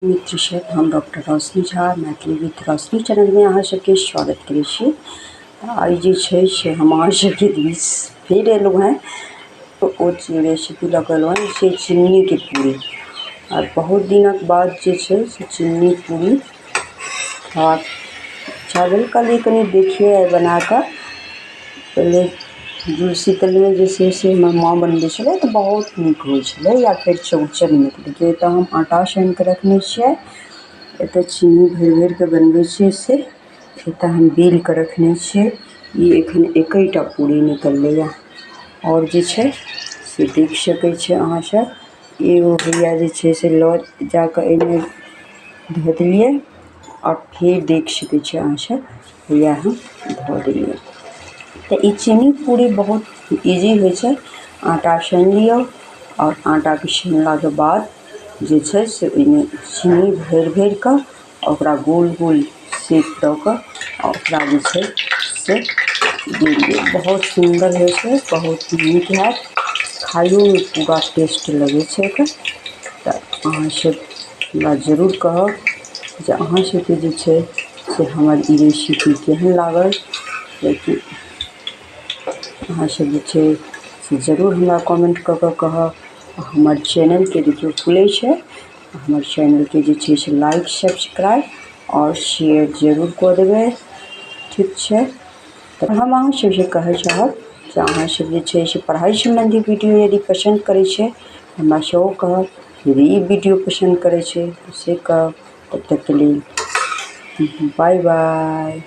मित्र सब, हम डॉक्टर रोशनी झा मैथिली विथ रोशनी चैनलमे अहाँ सबके स्वागत करै छी। आइ जे छै से हम अहाँ सबके बीच फेर एलहुँ हेँ। ओ रेसिपी लऽ कऽ एलहुँ हेँ से चिन्नीके पूरी। आ बहुत दिनक बाद जे छै से चिन्नी पूरी खेबाक इच्छा भेल। कहलियै कनि देखियै आइ बना कऽ। पहिले जुड़शीतलमे जे छै से हमर माँ बनबै छलै तऽ बहुत नीक होइ छलै, या फेर चौड़चनमे। देखियौ, एतऽ हम आटा सानि कऽ रखने छियै, एतऽ चीनी भरि भरि कऽ बनबै छियै। से एतऽ हम बेल कऽ रखने छियै। ई एखन एकैटा पूरी निकललैए। आओर जे छै से देख सकै छियै अहाँ सब, एगो भैया जे छै से लऽ जा कऽ एहिमे धऽ देलियै आओर फेर देख सकै छियै अहाँ सब, भैया हम धऽ देलियै। तऽ ई चीनी पूरी बहुत इजी होइ छै। आटा सानि लियौ आओर आटाके सानलाके बाद जे छै से ओहिमे चीनी भरि भरि कऽ ओकरा गोल गोल शेप दऽ कऽ आ ओकरा जे छै से बेलियौ। बहुत सुन्दर होइ छै, बहुत नीक हैत, खाइयोमे पूरा टेस्ट लगै छै एकर। तऽ अहाँ सब हमरा जरूर कहब जे अहाँ सबके जे छै से हमर ई रेसिपी केहन लागल। किएकि अहाँ सब जे छै से जरूर हमरा कमेंट कऽ कऽ कहब। हमर चैनलके देखियौ खुलै छै, हमर चैनलके जे छै से लाइक, सब्सक्राइब आओर शेयर जरूर कऽ देबै। ठीक छै, तऽ हम अहाँ सबसँ कहय चाहब जे अहाँ सब जे छै से पढ़ाइ सम्बन्धी वीडियो यदि पसन्द करै छियै, हमरा सेहो कहब। यदि ई वीडियो पसन्द करै छै से कहब। तब तकके लेल बाय बाय।